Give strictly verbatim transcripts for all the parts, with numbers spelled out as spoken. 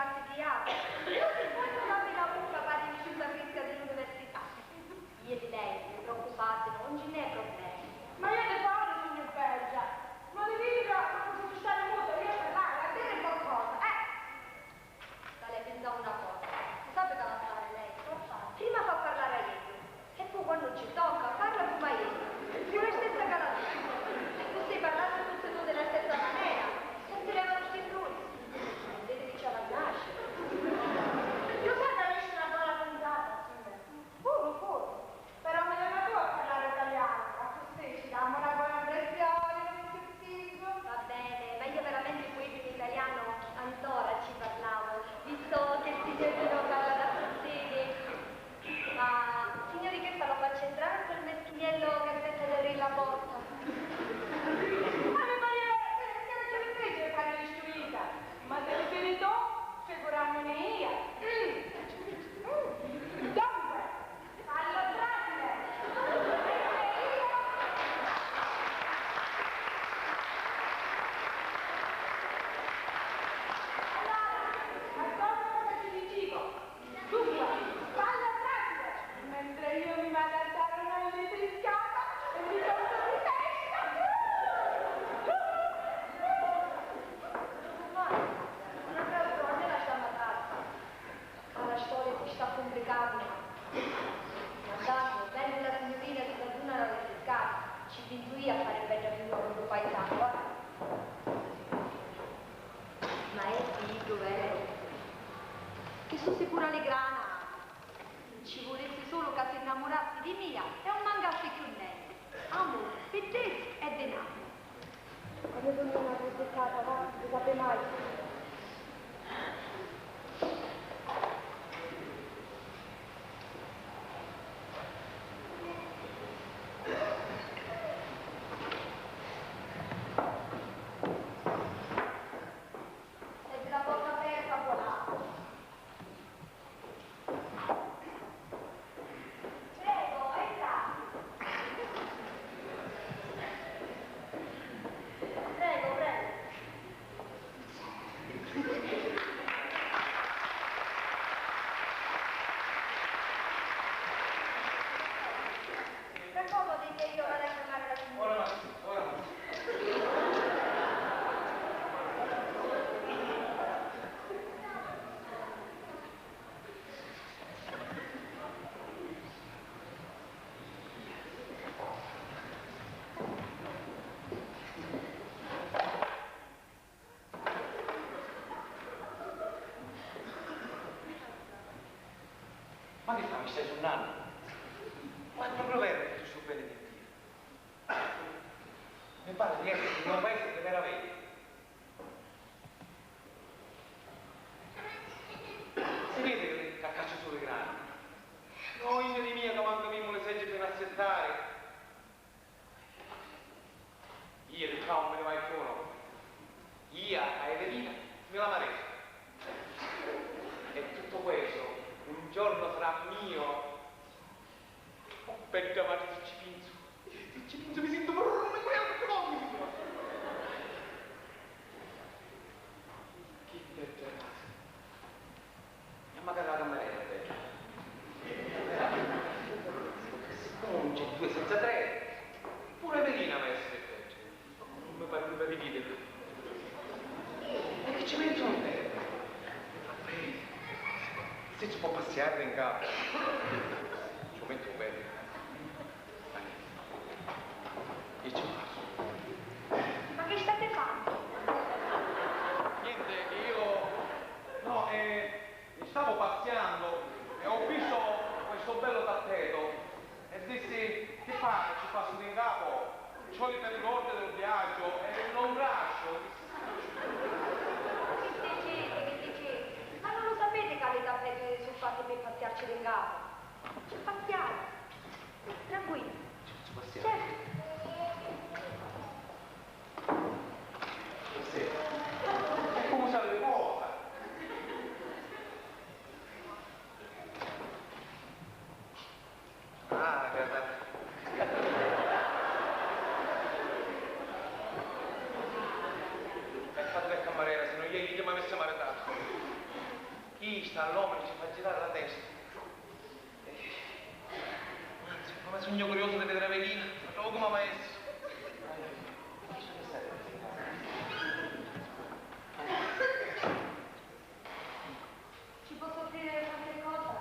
Io ti voglio una bella bocca, pari nisciuta frisca di l'università. Io di lei, non preoccupatene, non ci n'è problemi. Ma io di fare sugnu peggio. Ma ti dico, non posso stare muta, io parlare, a dire qualcosa, eh! Sta lei pensa una cosa, si sape ca la fare lei, prima fa parlare a ellu. E poi quannu ci tocca, parla comu a iddu, cu la stessa calatizza. E cu si parlassi tutti e dui di la stessa manera, e si levanu sti bruni. Vediti ca la nasci. Lu sai ca nesci na bona puntata, signor? Puru, puru. Però mi leva tu a parlare italianu, accussì ci damu na bona impressioni, non si stingu. Va bene, ma io veramente poi in italiano ancora ci parlavo, visto che il signorino parla da francese. Ma, signori, che fa? Lo faccio entrare quel meschiniello che aspetta ad aprire la porta? Ave Maria, che, che, che, che, che fare l'istruita? Ma te li tiri tu, figuramuni ia. Mm. Mm. Dunque, fallo entrare. Allora, ascolta cosa ti dico. Dunque, fallo grande, mentre io mi vado a dare una litriscata e mi conto di pesca. Ormai, non avrà bisogno di lasciare la casa. Ma la storia si sta complicando. Ma tanto, mentre la signorina si raduna alla litriscata, ci penso io a fare bella figura con lu paisano, va. Ma è finito, vero? Che su sicura li grana ci vulessi solo ca si nnamurassi di mia e non mancassi cchiù nenti. Amuri, biddizzi e dinari. Quannu sugnu una criticata, va, si sapi mai. Senti la porta aperta, voilà. Prego, entrate. Prego, prego. S'accomodi che io vado a chiamare la signora. Ora, ma, ora, ma. Ma che fa, mi stai sunnannu? Ma è proprio vero tutto stu bene che Dio? Mi pare di essere in un paese delle meraviglie. Si vede che, che cacciu sulu i grani. No, signori mia, ca mancu mi le seggi per assettare. Io di ccà non mi ne vai cchiù, no. Io a Evelina mi la maresu. E tutto questo un giorno sarà mio. Oh, bedda madre, si ci pensu, si ci pensu, mi sentu brrr, mi brrr, mi brrr, mi sentu. Che bedda casa. E magari la cammarera è bedda. Siccome non c'è due senza tre, pure Evelina va a essere bedda. Non mi pare nulla di ridere. E che ci penso un tempo? Vabbè, se si può passiare in casa, ci metto un bel. Che ci faccio? Ma che state fando? Niente, io, no, eh, mi stavo passiando e ho visto questo bello tappeto. E dissi: "Chi fa? Ci passu di 'n capu? Ci voli per l'ordine del viaggio e non crascio." Che dicete, che dicete? Ma non lo sapete che le tappeti sono fatte per passiarci di 'n capu? Ci passiamo. Tranquillo. Ci passiamo. Certo. Sì. E come sa le cose? Ah, guarda. E fate da cammarera, se non io, io mi avessi maritato. Sta all'omu ci fa girari la testa. Eh, anzi, comu sugnu curiosu di vidiri a Evelina, ma trovu comu va essi. Ci posso offrire qualche cosa?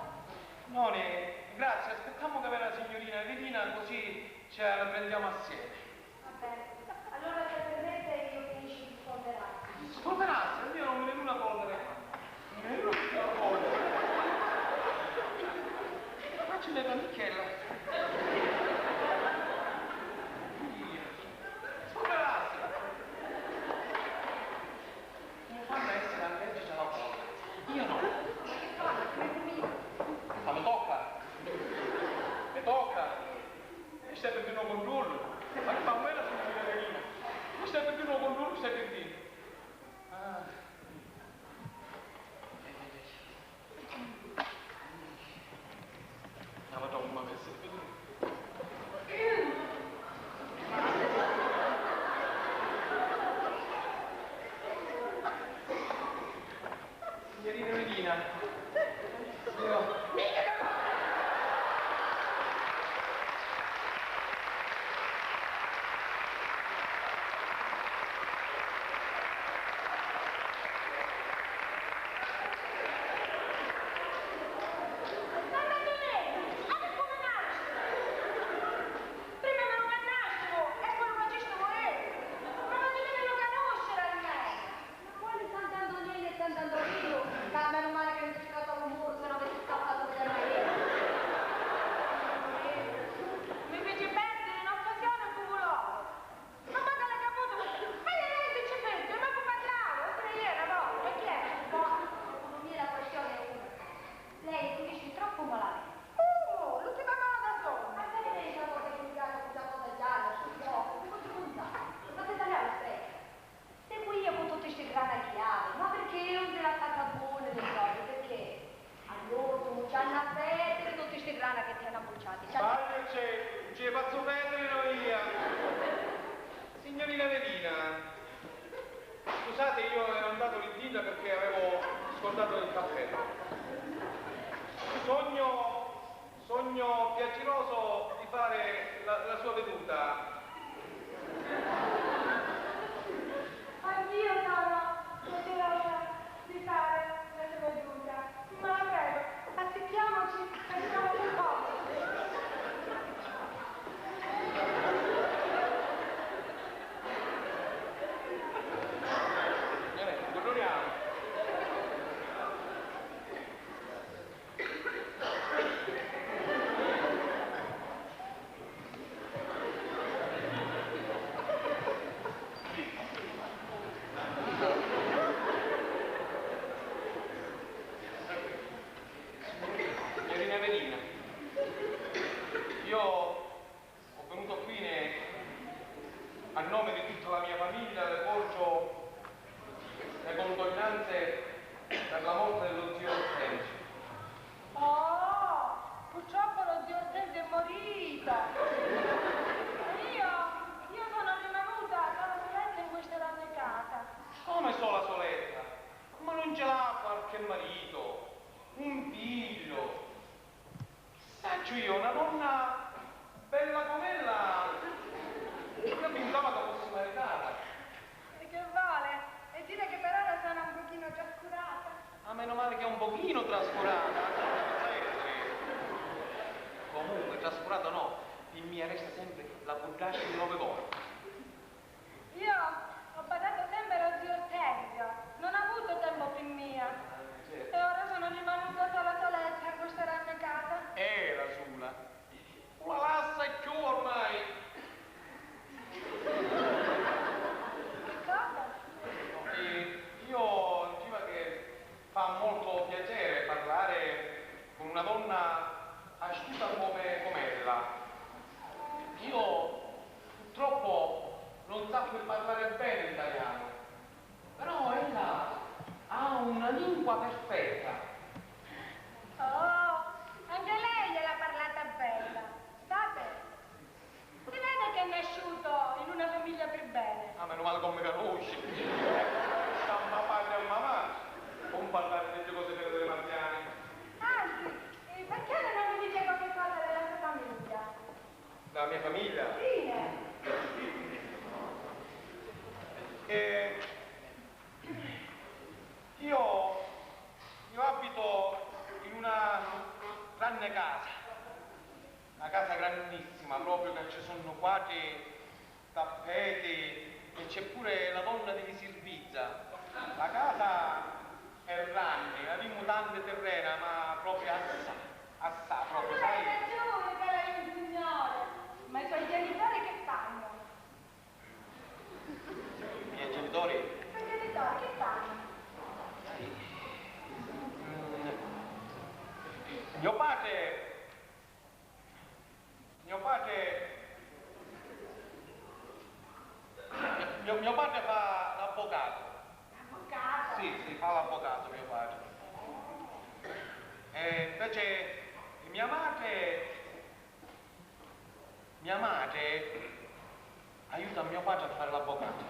Noni, grazie, aspettiamo che veni la signorina Evelina, così ce la prendiamo assieme. Va bene, allora se permette io finisco di spolverarmi. Spolverarsi? A mia non mi veni una polvere. Non mi veni una polvere. Ma ci leva Michela. Spolverarsi. Mi fanno essere allergici alla polvere. Io no. Ma mi tocca. Mi tocca. E stai perdendo il controllo. Ma che paura, signora Carolina? Ma stai perdendo il controllo, stai perdendo. Ah. La Madonna mi avesse. Signorina Melina, io... Prima mi lu mannastivu e poi lu facistivu eri. Ma facitimi lu canusciri almenu! Ma quali Sant'Antonielli e Sant'Antoninu? Ca menu mali ca nun si scattu a lu muru, se no avissi scappatu prima eri. Mi fici perdiri n'occasioni cu lu locu. Ma poi ca l'hai caputu? Ma iu nenti ci pensu, mancu parlavu, essiri iu na vota, e chi era? Boh, l'economia è la questione unica. Lei finisci troppu malamente. Comu? L'ultima moda sugnu! Ma sai chi è sta cosa che mi piace, questa cosa gialla, sul fuoco, ti posso contare? Ma se tagliavo stretta. Stai cu io cu tutti sti grana chi havi, ma perché non ti la fa buone le cose? Perché? Allora tu c'hanno a perdere tutti sti grana che ti hanno abbucciati. C'hanno... Sbaglio c'è, non ci faccio perdere noi io. Signorina Evelina, scusate, io ero andato lì dintra perché avevo scordato il cappello. Sogno, sogno piaceroso di fare la, la sua veduta. Anch'io sono piacerosa di fare la sua veduta, ma la prego, assicchiamoci e andiamo un po'. Signore, torniamo. Signorina Evelina, io ho venuto qui ne-, a nome di tutta la mia famiglia, le porgo le condoglianze per la morte dello zio Ortensio. Oh, purtroppo lo zio Ortensio è morito. Io, io sono rimanuta sola soletta in questa grande casa. Come sola soletta? Ma non ce l'ha qualche marito? Un figlio? Sacciu io, una donna bella com'ella, io pensava che fosse maritata. E che vuole? E dire che per ora sono un pochino trascurata. Ah, meno male che è un pochino trascurata. Comunque, trascurata o no, in mia resta sempre la buddascia di nove volte. Io ho badato sempre allo zio Ortensio, non ho avuto tempo per mia. Eh, certo. E ora sono rimanuta sola soletta in questa grande casa. Era sola. Non la lassa più ormai. Che cosa? No, eh, io dicevo che fa molto piacere parlare con una donna astuta come, come ella. Io purtroppo non sappio parlare bene l'italiano, però ella ha una lingua perfetta. Oh, anche lei gliela parlata bella, sapete? Si vede che è nasciuto in una famiglia per bene. Ah, meno male che mi conosci. Sta a me padre e a me madre. Non parlare di cose che le Sto in una granni casa, na casa grannissima, proprio ca ci sunnu quatri tappeti e c'è pure la donna di li sirvizza. La casa è ranni, avimu tanti tirrena, ma proprio assà, assà, proprio, sai? Hai ragiuni, cara il Signore, ma i tuoi genitori che fanno? I miei genitori? I tuoi genitori che fanno? Sì. Mm, mio padre, mio padre, mio, mio padre fa l'avvocato. L'avvocato? Sì, sì, fa l'avvocato mio padre. E invece mia madre Mia madre aiuta mio padre a fare l'avvocato.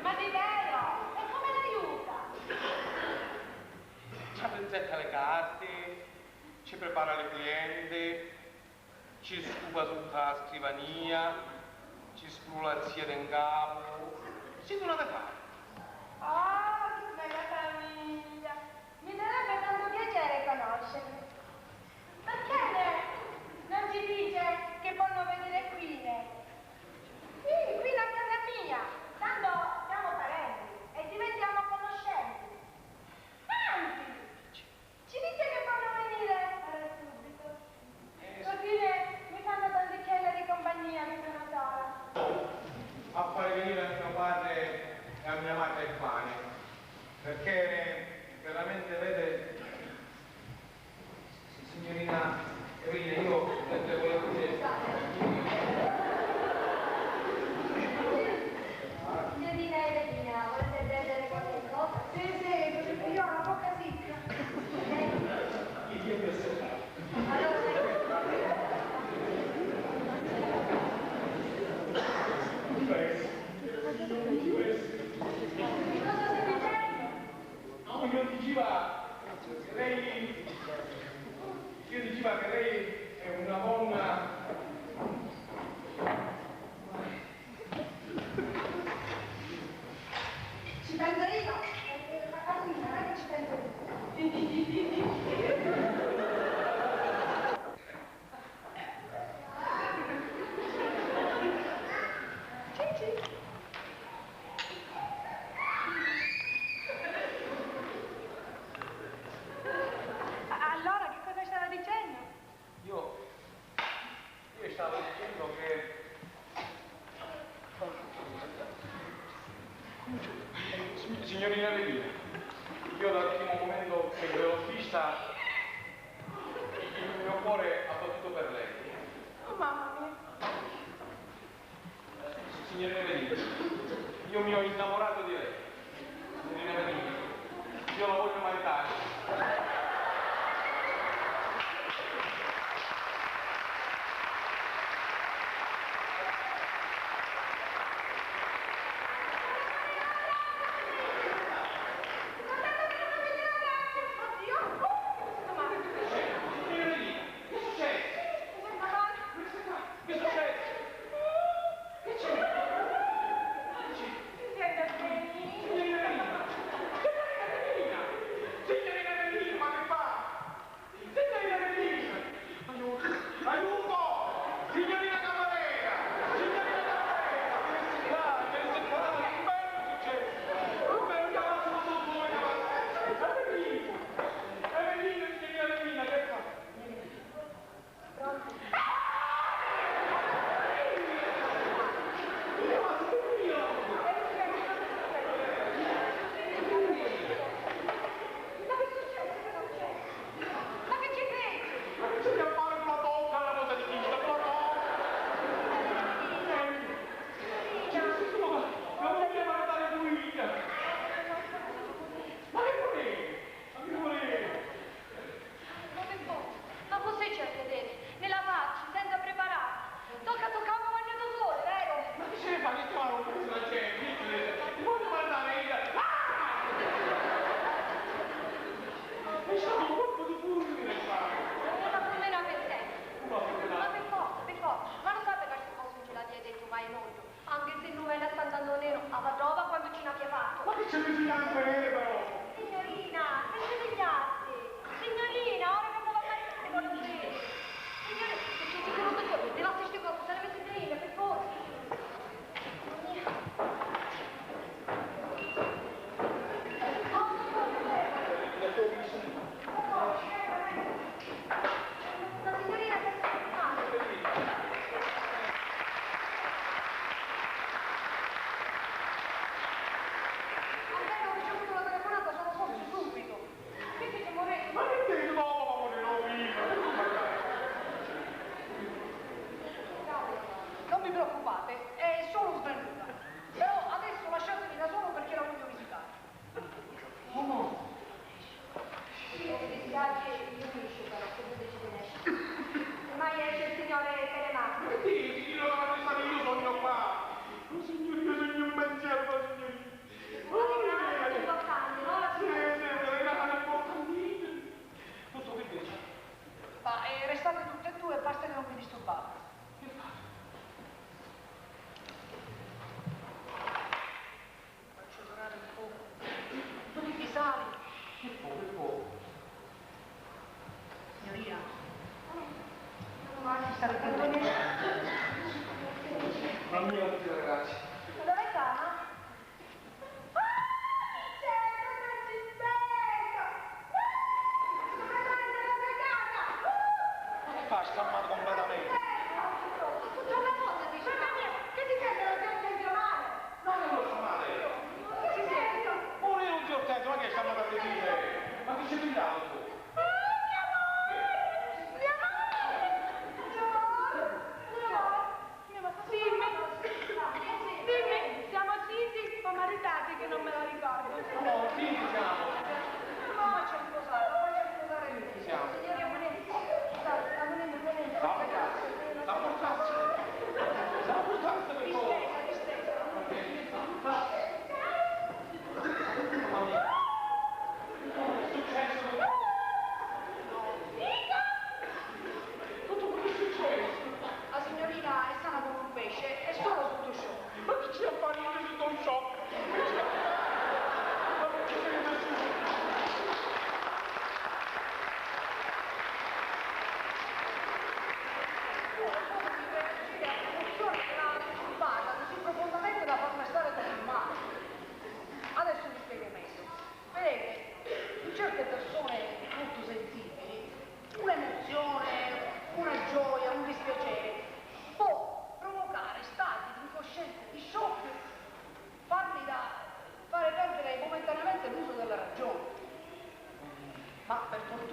Ma di vero? E come l'aiuta? Ci aprizzetta le carte, ci prepara le clienti, ci scupa sutta la scrivania, ci sprulazzia de 'ncapu. Sì, tu la te fai. Oh, che bella famiglia! Mi darebbe tanto piacere conoscerli. Perché ne-, non ci dice che possono venire qui, ne? Sì, qui in casa mia, tanto siamo parenti e diventiamo conoscenti. Anzi, ci dice che possono venire ora subito. Così ne, mi fanno tanticchiella di compagnia che sono sola. A fare venire a mio padre e a mia madre il pane, perché veramente, vede, signorina Evelina, io le, le volevo dire. Signorina Evelina, volete prendere qualche cosa? Sì, sì, perché io ho la bocca sicca. Io vi osservavo. Allora, questo, questo. Cosa stai dicendo? No, io diceva che lei, io diceva che lei è una donna. Ci penso io. Ma, ma, ma, non è che ci penso io. Allora, che cosa stava dicendo? Io, io stavo dicendo che, signorina Evelina, io dal primo momento che l'ho vista, il mio cuore ha battuto per lei. Oh, mamma mia. Signorina Evelina, io mi ho innamorato di lei. Signorina Evelina, io la voglio maritare. Signorina Evelina, che succede? Che succede? Che c'è? Signorina Evelina! Signorina Evelina! Signorina Evelina, ma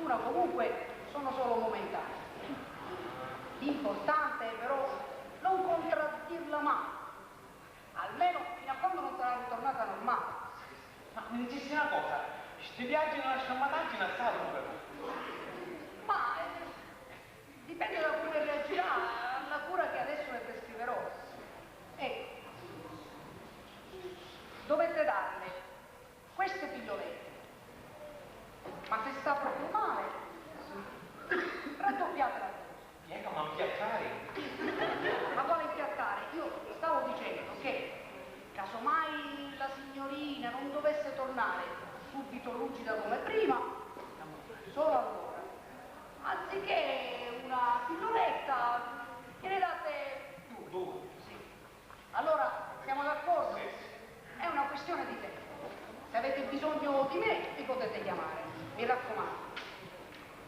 Comunque sono solo momentanei. L'importante è però non contraddirla mai, almeno fino a quando non sarà ritornata normale. Ma mi dicissi na cosa, sti viaggi nella sciammataggi assai, però. Ma eh, dipende da come reagirà alla cura che adesso le prescriverò. Ecco, dovete darle queste pillolette. Ma se sta proprio male, raddoppiate la dose. Piega, ma impiattari? Ma quale impiattare? Io stavo dicendo che casomai la signorina non dovesse tornare subito lucida come prima, solo allora, anziché una pilloletta, gliene date due. Due? Sì. Allora siamo d'accordo? È una questione di tempo. Se avete bisogno di me, mi potete chiamare. Mi raccomando,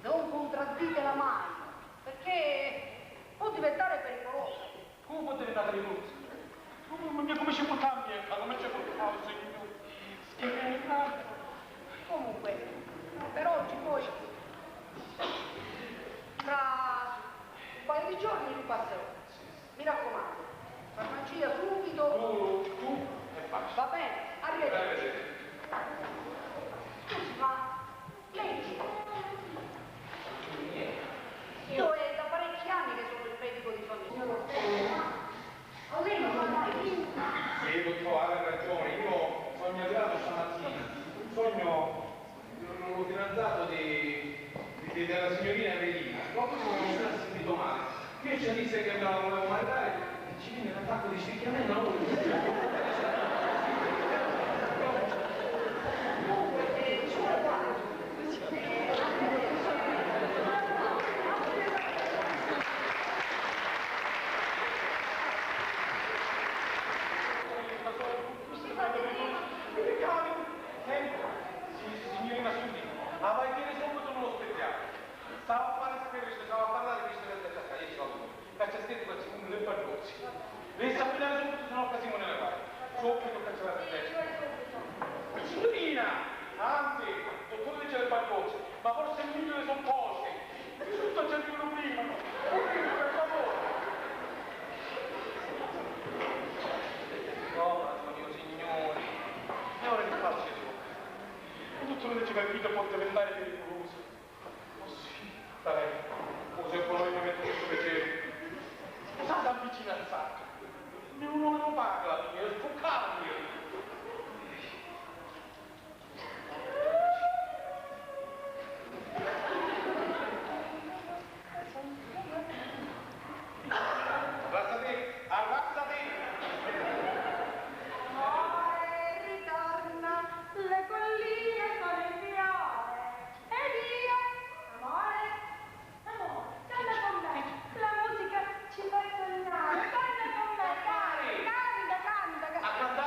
non contradditela mai, perché può diventare pericolosa. Comu può diventari pericolosa? Comu, ma come ci purtamu a casa? Come ci purtamu, signori? Comunque, per oggi poi, tra un paio di giorni ripasserò. Mi raccomando, farmacia subito. Tu, tu e basta. Va bene, arrivederci. Arrivederci. Scusi, ma lei chi è? Io è da parecchi anni che sono il medico di famiglia. Signor Ortolani, ma a lei non va mai visto? Sì, dottore, ha ragione. Io sono arrivato stamattina. Sono Lu, lu fidanzatu di, di, di, della signorina Evelina, qualcuno non si era sentito male. Io ci disse che me la volevo maritare e ci venne un attacco di sticchiamento. Senti, si-, signorina Sudì, la vai a viri subito nello speziale. Stava a fari spirito, stava a parlari di sti venti a cacca, io ci vado. Caccia schietti, caccia come le barbozzi. Lei sa pigliare subito, se no casiamo nelle guai. Subito, caccia la testa. Signorina! Anzi, dottore dice le barbozzi, ma forse è meglio le sottoste. Tutto c'è più prima. Prima, per favore. No, Antonio, signori, e ora che faccio io? Tutto quello che ci capita può diventare pericoloso. Oh sì, dai, oh, se poi mi metto questo piacere. Scusate, avvicina il sacco. Mi non lo parla, mi è sboccato. Arrassati, arrassati! Amore, ritorna, le colline sono in fiore, ed io, amore, amore, canta con me, la musica ci fa sognare, canta con me, canta, canta, canta, canta.